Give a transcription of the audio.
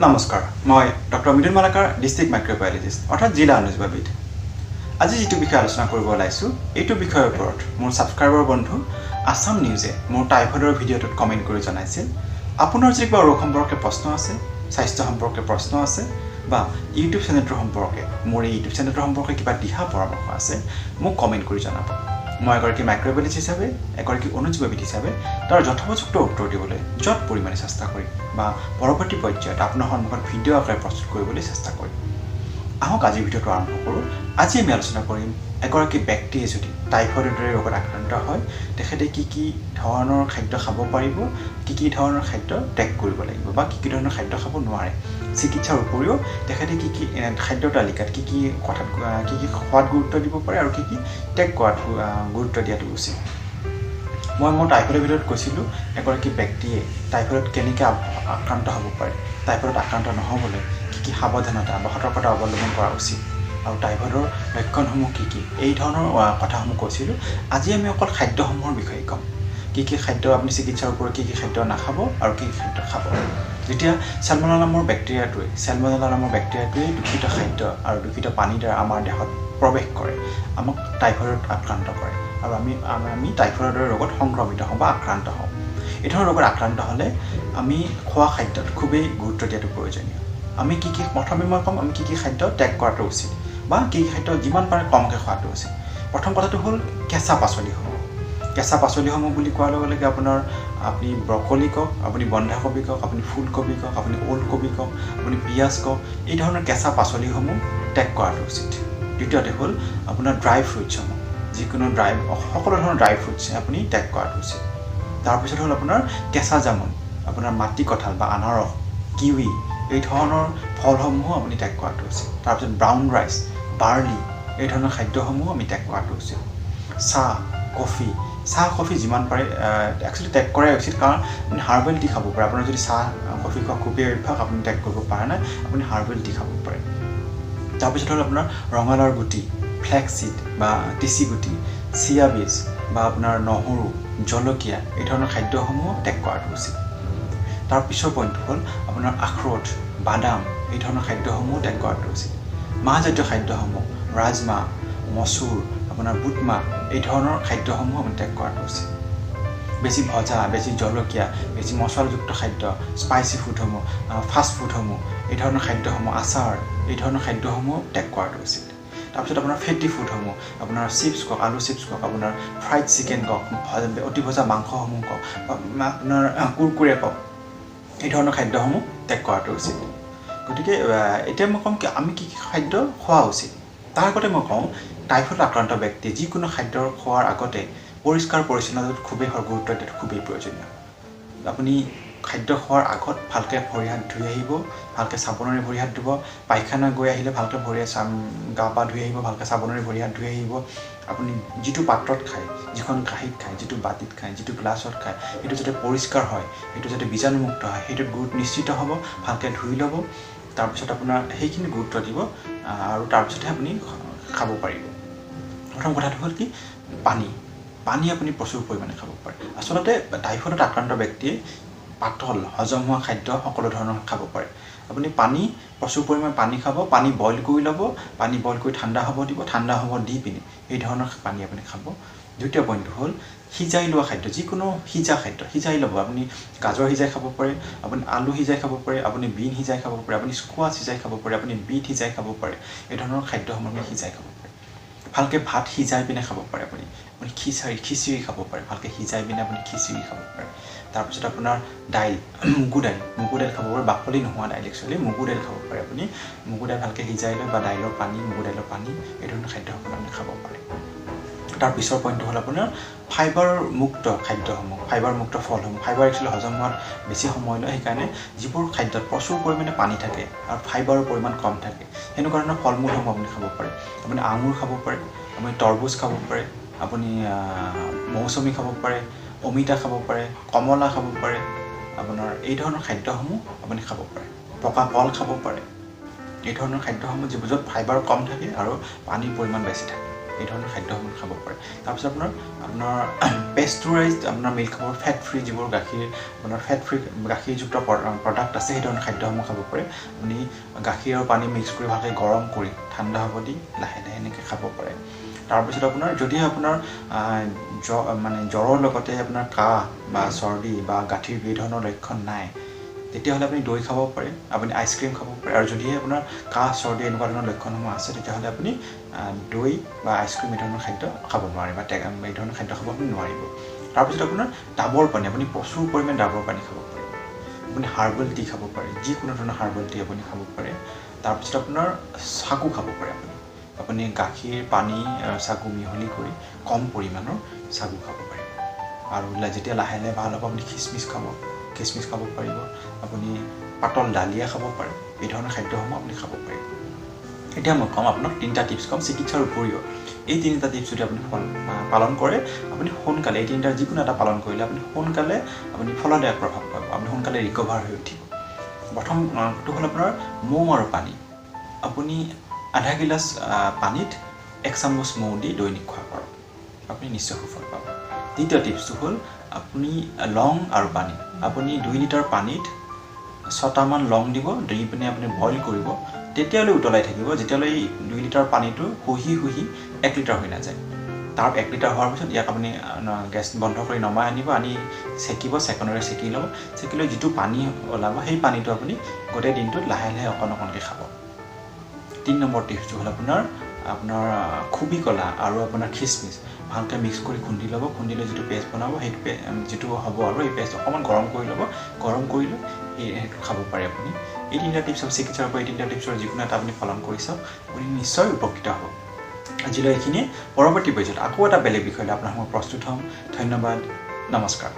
নমস্কাৰ, মই doctor Mridul Malakar, district microbiologist অৰ্থাৎ জিলা অনুজীৱবিদ। আজি যিটো বিষয়ে আলোচনা কৰিব ওলাইছোঁ, এইটো বিষয়ৰ ওপৰত মোৰ ছাবস্ক্ৰাইবাৰ বন্ধু আছাম নিউজে মোৰ টাইফইডৰ ভিডিঅ'টোত কমেণ্ট কৰি জনাইছিল। আপোনাৰ যদি কিবা ৰোগ সম্পৰ্কে প্ৰশ্ন আছে, স্বাস্থ্য সম্পৰ্কে প্ৰশ্ন আছে বা ইউটিউব চেনেলটোৰ সম্পৰ্কে, মোৰ এই ইউটিউব চেনেলটোৰ সম্পৰ্কে কিবা দিহা পৰামৰ্শ আছে, মোক কমেণ্ট কৰি জনাব। মই এগৰাকী মাইক্ৰ'বায়'লজিষ্ট হিচাপে, এগৰাকী অনুজীৱবিদ হিচাপে তাৰ যথোপযুক্ত উত্তৰ দিবলৈ যৎ পৰিমাণে চেষ্টা কৰিম বা পৰৱৰ্তী পৰ্যায়ত আপোনাৰ সন্মুখত ভিডিঅ' আকাৰে প্ৰস্তুত কৰিবলৈ চেষ্টা কৰিম। আহক, আজিৰ ভিডিঅ'টো আৰম্ভ কৰোঁ। আজি আমি আলোচনা কৰিম, এগৰাকী ব্যক্তিয়ে যদি টাইফইডৰ দৰে ৰোগত আক্ৰান্ত হয়, তেখেতে কি কি ধৰণৰ খাদ্য খাব পাৰিব, কি কি ধৰণৰ খাদ্য ত্যাগ কৰিব লাগিব বা কি কি ধৰণৰ খাদ্য খাব নোৱাৰে। চিকিৎসাৰ উপৰিও তেখেতে কি কি খাদ্য তালিকাত কি কি কথাত, কি কি খোৱাত গুৰুত্ব দিব পাৰে আৰু কি কি ত্যাগ কৰাত গুৰুত্ব দিয়াটো উচিত। মই মোৰ টাইফইডৰ ভিডিঅ'ত কৈছিলোঁ, এগৰাকী ব্যক্তিয়ে টাইফইডত কেনেকৈ আক্ৰান্ত হ'ব পাৰে, টাইফইডত আক্ৰান্ত নহ'বলৈ কি কি সাৱধানতা বা সতৰ্কতা অৱলম্বন কৰা উচিত আৰু টাইফইডৰ লক্ষণসমূহ কি কি, এই ধৰণৰ কথাসমূহ কৈছিলোঁ। আজি আমি অকল খাদ্যসমূহৰ বিষয়ে ক'ম, কি কি খাদ্য আপুনি চিকিৎসাৰ ওপৰত কি কি খাদ্য নাখাব আৰু কি কি খাদ্য খাব। যেতিয়া চেলমনেলা নামৰ বেক্টেৰিয়াটোৱে দূষিত খাদ্য আৰু দূষিত পানীৰ দ্বাৰা আমাৰ দেহত প্ৰৱেশ কৰে, আমাক টাইফইডত আক্ৰান্ত কৰে আৰু আমি টাইফইডৰ দৰে ৰোগত সংক্ৰমিত হওঁ বা আক্ৰান্ত হওঁ। এই ধৰণৰ ৰোগত আক্ৰান্ত হ'লে আমি খোৱা খাদ্যত খুবেই গুৰুত্ব দিয়াটো প্ৰয়োজনীয়। আমি কি কি, প্ৰথমে মই ক'ম আমি কি কি খাদ্য ত্যাগ কৰাটো উচিত বা কি কি খাদ্য যিমান পাৰে কমকৈ খোৱাটো উচিত। প্ৰথম কথাটো হ'ল কেঁচা পাচলিসমূহ। কেঁচা পাচলিসমূহ বুলি কোৱাৰ লগে লগে আপুনি ব্ৰকলি কওক, আপুনি বন্ধাকবি কওক, আপুনি ফুলকবি কওক, আপুনি ওলকবি কওক, আপুনি পিঁয়াজ কওক, এই ধৰণৰ কেঁচা পাচলিসমূহ ত্যাগ কৰাটো উচিত। দ্বিতীয়তে হ'ল আপোনাৰ ড্ৰাই ফ্ৰুটছসমূহ, যিকোনো ড্ৰাই, সকলো ধৰণৰ ড্ৰাই ফ্ৰুটছ আপুনি ত্যাগ কৰাটো উচিত। তাৰপিছত হ'ল আপোনাৰ কেঁচা জামুন, আপোনাৰ মাটি কঁঠাল বা আনাৰস, কিউই, এই ধৰণৰ ফলসমূহো আপুনি ত্যাগ কৰাটো উচিত। তাৰপিছত ব্ৰাউন ৰাইচ, বাৰ্লি, এই ধৰণৰ খাদ্যসমূহো আমি ত্যাগ কৰাটো উচিত। চাহ, কফি, চাহ কফি যিমান পাৰে একচুৱেলি ত্যাগ কৰাই উচিত, কাৰণ আপুনি হাৰ্বেল টি খাব পাৰে। আপোনাৰ যদি চাহ কফি খোৱা খুবেই অভ্যাস, আপুনি ত্যাগ কৰিব পৰা নাই, আপুনি হাৰ্বেল টি খাব পাৰে। তাৰপিছত হ'ল আপোনাৰ ৰঙালাওৰ গুটি, ফ্লেক্স চিড বা তিচি গুটি, চিয়া বীজ বা আপোনাৰ নহৰু, জলকীয়া, এই ধৰণৰ খাদ্যসমূহ ত্যাগ কৰাটো উচিত। তাৰ পিছৰ পইণ্টটো হ'ল আপোনাৰ আখৰোট, বাদাম, এই ধৰণৰ খাদ্যসমূহ ত্যাগ কৰাটো উচিত। মাহজাতীয় খাদ্যসমূহ, ৰাজমাহ, মচুৰ, আপোনাৰ বুটমাহ, এই ধৰণৰ খাদ্যসমূহ আপুনি ত্যাগ কৰাটো উচিত। বেছি ভজা, বেছি জলকীয়া, বেছি মছলাযুক্ত খাদ্য, স্পাইচি ফুডসমূহ, ফাষ্ট ফুডসমূহ, এই ধৰণৰ খাদ্যসমূহ, আচাৰ, এই ধৰণৰ খাদ্যসমূহ ত্যাগ কৰাটো উচিত। তাৰপিছত আপোনাৰ ফেটি ফুডসমূহ, আপোনাৰ চিপছ কওক, আলু চিপছ কওক, আপোনাৰ ফ্ৰাইড চিকেন কওক, অতি ভজা মাংসসমূহ কওক, বা আপোনাৰ কুৰকুৰে কওক, এই ধৰণৰ খাদ্যসমূহ ত্যাগ কৰাটো উচিত। গতিকে এতিয়া মই ক'ম কি আমি কি কি খাদ্য খোৱা উচিত। তাৰ আগতে মই কওঁ, টাইফইড আক্ৰান্ত ব্যক্তিয়ে যিকোনো খাদ্য খোৱাৰ আগতে পৰিষ্কাৰ পৰিচ্ছন্নতাত খুবেই গুৰুত্ব দিয়াটো খুবেই প্ৰয়োজনীয়। আপুনি খাদ্য খোৱাৰ আগত ভালকৈ ভৰি হাত ধুই আহিব, ভালকৈ চাবোনেৰে ভৰি হাত ধুব। পায়খানা গৈ আহিলে ভালকৈ ভৰি গা পা ধুই আহিব, ভালকৈ চাবোনেৰে ভৰি হাত ধুই আহিব। আপুনি যিটো পাত্ৰত খায়, যিখন কাঁহীত খায়, যিটো বাতিত খায়, যিটো গ্লাছত খায়, সেইটো যাতে পৰিষ্কাৰ হয়, সেইটো যাতে বীজাণুমুক্ত হয়, সেইটোত গুৰুত্ব নিশ্চিত হ'ব, ভালকৈ ধুই ল'ব। তাৰপিছত আপোনাৰ সেইখিনি গুৰুত্ব দিব আৰু তাৰপিছতহে আপুনি খাব পাৰিব। প্ৰথম কথাটো হ'ল কি, পানী। পানী আপুনি প্ৰচুৰ পৰিমাণে খাব পাৰে। আচলতে টাইফইডত আক্ৰান্ত ব্যক্তিয়ে পাতল হজম হোৱা খাদ্য সকলো ধৰণৰ খাব পাৰে। আপুনি পানী, প্ৰচুৰ পৰিমাণে পানী খাব। পানী বইল কৰি ল'ব, পানী বইল কৰি ঠাণ্ডা হ'ব দিব, ঠাণ্ডা হ'ব দি পিনি এই ধৰণৰ পানী আপুনি খাব। দ্বিতীয় পইণ্টটো হ'ল সিজাই লোৱা খাদ্য, যিকোনো সিজা খাদ্য সিজাই ল'ব। আপুনি গাজৰ সিজাই খাব পাৰে, আপুনি আলু সিজাই খাব পাৰে, আপুনি বিন সিজাই খাব পাৰে, আপুনি স্কোৱাচ সিজাই খাব পাৰে, আপুনি বিট সিজাই খাব পাৰে। এই ধৰণৰ খাদ্যসমূহ আপুনি সিজাই খাব পাৰে। ভালকৈ ভাত সিজাই পিনে খাব পাৰে আপুনি। আপুনি খিচাৰি, খিচিৰি খাব পাৰে, ভালকৈ সিজাই পিনে আপুনি খিচিৰি খাব পাৰে। তাৰপিছত আপোনাৰ দাইল, মগু দাইল, মগু দাইল খাব পাৰে, বাকলি নোহোৱা দাইল, একচুৱেলি মগু দাইল খাব পাৰে আপুনি। মগু দাইল ভালকৈ সিজাই লৈ বা দাইলৰ পানী, মগু দাইলৰ পানী, এই ধৰণৰ খাদ্যসমূহ আপুনি খাব পাৰে। তাৰ পিছৰ পইণ্টটো হ'ল আপোনাৰ ফাইবাৰ মুক্ত খাদ্যসমূহ, ফাইবাৰ মুক্ত ফলসমূহ। ফাইবাৰ একচুৱেলি হজম হোৱাত বেছি সময় লয়, সেইকাৰণে যিবোৰ খাদ্যত প্ৰচুৰ পৰিমাণে পানী থাকে আৰু ফাইবাৰৰ পৰিমাণ কম থাকে, সেনেকুৱা ধৰণৰ ফল মূলসমূহ আপুনি খাব পাৰে। আপুনি আঙুৰ খাব পাৰে, আপুনি তৰমুজ খাব পাৰে, আপুনি মৌচুমী খাব পাৰে, অমিতা খাব পাৰে, কমলা খাব পাৰে। আপোনাৰ এই ধৰণৰ খাদ্যসমূহ আপুনি খাব পাৰে, পকা কল খাব পাৰে। এই ধৰণৰ খাদ্যসমূহ যিবোৰ, য'ত ফাইবাৰ কম থাকে আৰু পানীৰ পৰিমাণ বেছি থাকে। এই ধৰণৰ খাদ্যসমূহ খাব পাৰে। তাৰপিছত আপোনাৰ আপোনাৰ পেষ্টুৰাইজড আপোনাৰ মিল্ক খাব, ফেট ফ্ৰী যিবোৰ গাখীৰ আপোনাৰ ফেট ফ্ৰী গাখীৰযুক্ত প্ৰডাক্ট আছে সেই ধৰণৰ খাদ্যসমূহ খাব পাৰে। আপুনি গাখীৰ আৰু পানী মিক্স কৰি ভালকৈ গৰম কৰি ঠাণ্ডা হ'ব দি লাহে লাহে এনেকৈ খাব পাৰে। তাৰপিছত আপোনাৰ যদিহে আপোনাৰ মানে জ্বৰৰ লগতে আপোনাৰ কাহ বা চৰ্দি বা গাঁঠিৰ এই ধৰণৰ লক্ষণ নাই, তেতিয়াহ'লে আপুনি দৈ খাব পাৰে, আপুনি আইচক্ৰীম খাব পাৰে। আৰু যদিহে আপোনাৰ কাহ চৰ্দি এনেকুৱা ধৰণৰ লক্ষণসমূহ আছে, তেতিয়াহ'লে আপুনি দৈ বা আইচক্ৰীম এই ধৰণৰ খাদ্য খাব নোৱাৰে বা এই ধৰণৰ খাদ্য খাব আপুনি নোৱাৰিব। তাৰপিছত আপোনাৰ ডাবৰ পানী, আপুনি প্ৰচুৰ পৰিমাণে ডাবৰ পানী খাব পাৰে, আপুনি হাৰ্বেল টি খাব পাৰে, যিকোনো ধৰণৰ হাৰ্বেল টি আপুনি খাব পাৰে। তাৰপিছত আপোনাৰ চাকু খাব পাৰে, আপুনি আপুনি গাখীৰ পানী চাকু মিহলি কৰি কম পৰিমাণৰ চাকু খাব পাৰে। আৰু যেতিয়া লাহে লাহে ভাল হ'ব আপুনি খিচমিচ খাব, খিচমিচ খাব পাৰিব, আপুনি পাতল ডালিয়া খাব পাৰে, এই ধৰণৰ খাদ্যসমূহ আপুনি খাব পাৰিব। এতিয়া মই ক'ম আপোনাক তিনিটা টিপছ ক'ম চিকিৎসাৰ উপৰিও। এই তিনিটা টিপছ যদি আপুনি পালন কৰে, আপুনি সোনকালে এই তিনিটাৰ যিকোনো এটা পালন কৰিলে আপুনি সোনকালে আপুনি ফলদায়ক প্ৰভাৱ পাব, আপুনি সোনকালে ৰিকভাৰ হৈ উঠিব। প্ৰথমটো হ'ল আপোনাৰ মৌ আৰু পানী। আপুনি আধা গিলাচ পানীত 1 চামুচ মৌ দি দৈনিক খোৱা কৰক, আপুনি নিশ্চয় সুফল পাব। দ্বিতীয় টিপছটো হ'ল আপুনি লং আৰু পানী। আপুনি 2 লিটাৰ পানীত 6টামান লং দিব, দি পিনে আপুনি বইল কৰিব, তেতিয়ালৈ উতলাই থাকিব যেতিয়ালৈ 2 লিটাৰ পানীটো শুহি শুহি 1 লিটাৰ হৈ নাযায়। তাৰ 1 লিটাৰ হোৱাৰ পিছত ইয়াক আপুনি গেছ বন্ধ কৰি নমাই আনিব, আনি চেকিব, চেকনেৰে চেকি ল'ব, চেকি লৈ যিটো পানী ওলাব সেই পানীটো আপুনি গোটেই দিনটোত লাহে লাহে অকণ অকণকৈ খাব। 3 নম্বৰ টিপছটো হ'ল আপোনাৰ আপোনাৰ খুবি কলা আৰু আপোনাৰ খিচমিচ ভালকৈ মিক্স কৰি খুন্দি ল'ব, খুন্দি লৈ যিটো পেষ্ট বনাব সেইটো যিটো হ'ব আৰু এই পেষ্ট অকণমান গৰম কৰি ল'ব, গৰম কৰি লৈ সেইটো খাব পাৰে আপুনি। এই তিনিটা টিপছ চিকিৎসাৰ পৰা এই তিনিটা টিপছৰ যিকোনো এটা আপুনি পালন কৰি চাওক, আপুনি নিশ্চয় উপকৃত হ'ব। আজিলৈ এইখিনিয়ে, পৰৱৰ্তী পৰ্যায়ত আকৌ এটা বেলেগ বিষয়লৈ আপোনাৰ সময় প্ৰস্তুত হ'ম। ধন্যবাদ, নমস্কাৰ।